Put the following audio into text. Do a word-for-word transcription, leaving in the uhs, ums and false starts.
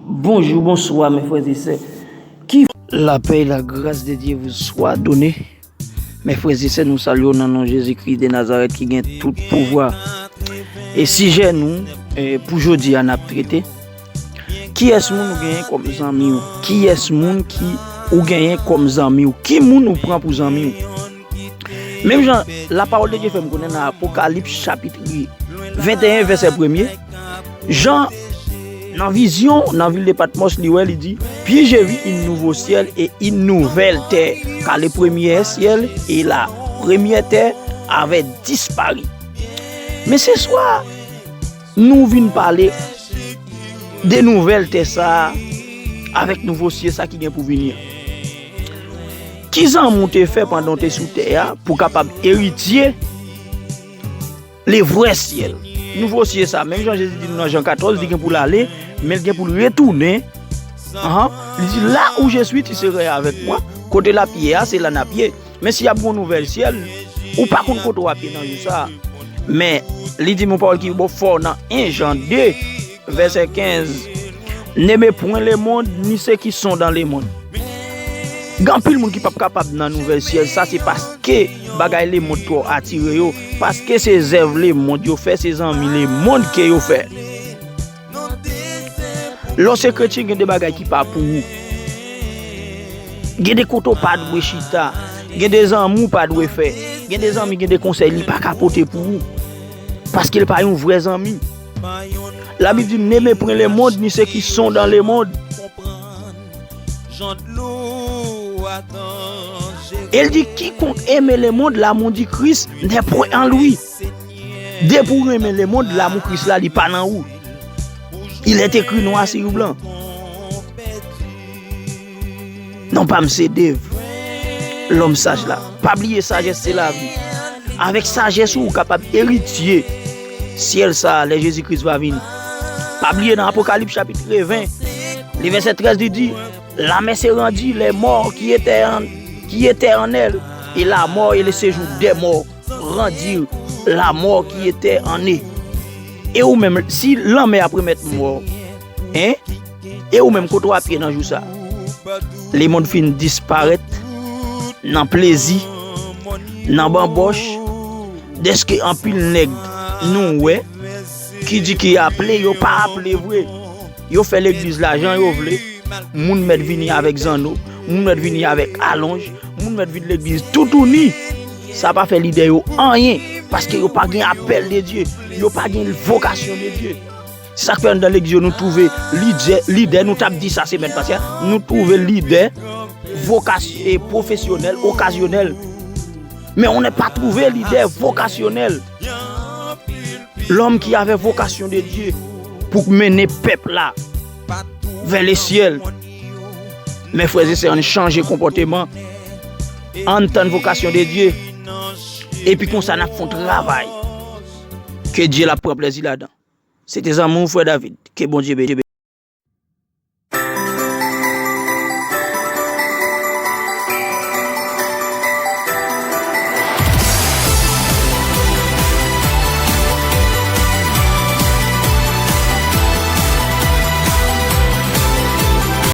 Bonjou, bonswa, mes frères et sœurs. Ki lapè e lagras de Dye vous swa done. Mes frères et sœurs, nou salye w nan non Jezikri de Nazarèt ki gen tout pouvwa. E sijè nou, eh, pou jodi a n ap trete, kiyès moun ou genyen kòm zanmi w? Kiyès moun ki ou genyen kòm zanmi w? Ki moun ou pran pou zanmi w? Menm jan lapawòl de Dye fè m konnen nan Apokalips chapit venteyen, vèsè premye, Jan, nan vizyon, nan vil de Patmòs, li wè, li di, Puis je vis une nouveau ciel et une nouvelle terre, car le premier ciel et la première terre avaient disparu. Men se swa nou vin pale de nouvèl tè sa a avèk nouvo syèl sa ki gen pou vini an. Ki zanmi w te fè pandan w te sou tè a pou w kapab eritye le vrè syèl? Nouvo syèl sa, menm jan Jezi di nou nan Jan katòz, li gen pou l ale, men l gen pou l retounen. Ahan. Li di, Là où je suis, tu seras avec moi. Kote l ap ye a, se la n ap ye. Men si y ap gen yon nouvèl syèl, ou pa konn kote w ap ye nan jou sa a. Men, li di m yon pawòl ki bò fò nan en Jan de, vèsè kenz, N'aimez point le monde, ni ceux qui sont dans le monde. Gen anpil moun ki p ap kapab nan nouvèl syèl sa, se paske bagay lemonn twò atire yo, paske se zèv lemonn yo fè, se zanmi lemonn ke yo fè. Lè w se kretyen, gen de bagay ki pa pou ou. Gen de kote w pa dwe chita. Gen de zanmi w pa dwe fè. Gen de zanmi, gen de konsèy li pa ka pote pou ou. Paske l pa yon vrè zanmi. Labib di, N'aimez point le monde, ni ceux qui sont dans le monde. E l di, Quiconque aime le monde, l'amour du Christ n'est point en lui. Depi w renmen lemonn, lanmou Kris la, li pa nan ou. Il est écrit noir sur blanc. Non pa m se Dave, lòm saj la. Pa bliye, sajès se lavi. Avèk sajès ou, ou kapab eritye syèl sa a lè Jezi Kris va vini. Pa bliye nan Apokalips chapit ven, li vèsè trèz, li di, La mer se rendit, les morts qui étaient en, qui étaient en elle, et la mort et le séjour des morts rendirent la mort qui était en eux. E ou menm, si lanmè ap remèt mò, en? E ou menm, kote w ap ye nan jou sa? Lemonn fin disparèt nan plezi, nan banbòch, dèske anpil nèg nou wè ki di ki aple, yo pa aple vre. Yo fè legliz la jan yo vle. Moun mèt vini avèk zanno, moun mèt vini avèk alonj, moun mèt vin legliz toutouni. Sa pa fè lidè yo anyen, paske yo pa gen apèl de Dye, yo pa gen vokasyon de Dye. Se sa k fè anndan legliz yo nou twouve lidè, lidè, nou t ap di sa semèn pase a, nou twouve lidè vokasy-, e pwofesyonèl, okazyonèl. Men on ne pa twouve lidè vokasyonèl. Lòm ki avè vokasyon de Dye pou mennen pèp la vè le syèl. Men frè e sè, ann chanje konpòteman. Ann tann vokasyon de Dye. Epi konsa n ap fè yon travay ke Dye l ap pran plezi ladan. Se te zanmi w, frè David. Ke Bondye beni.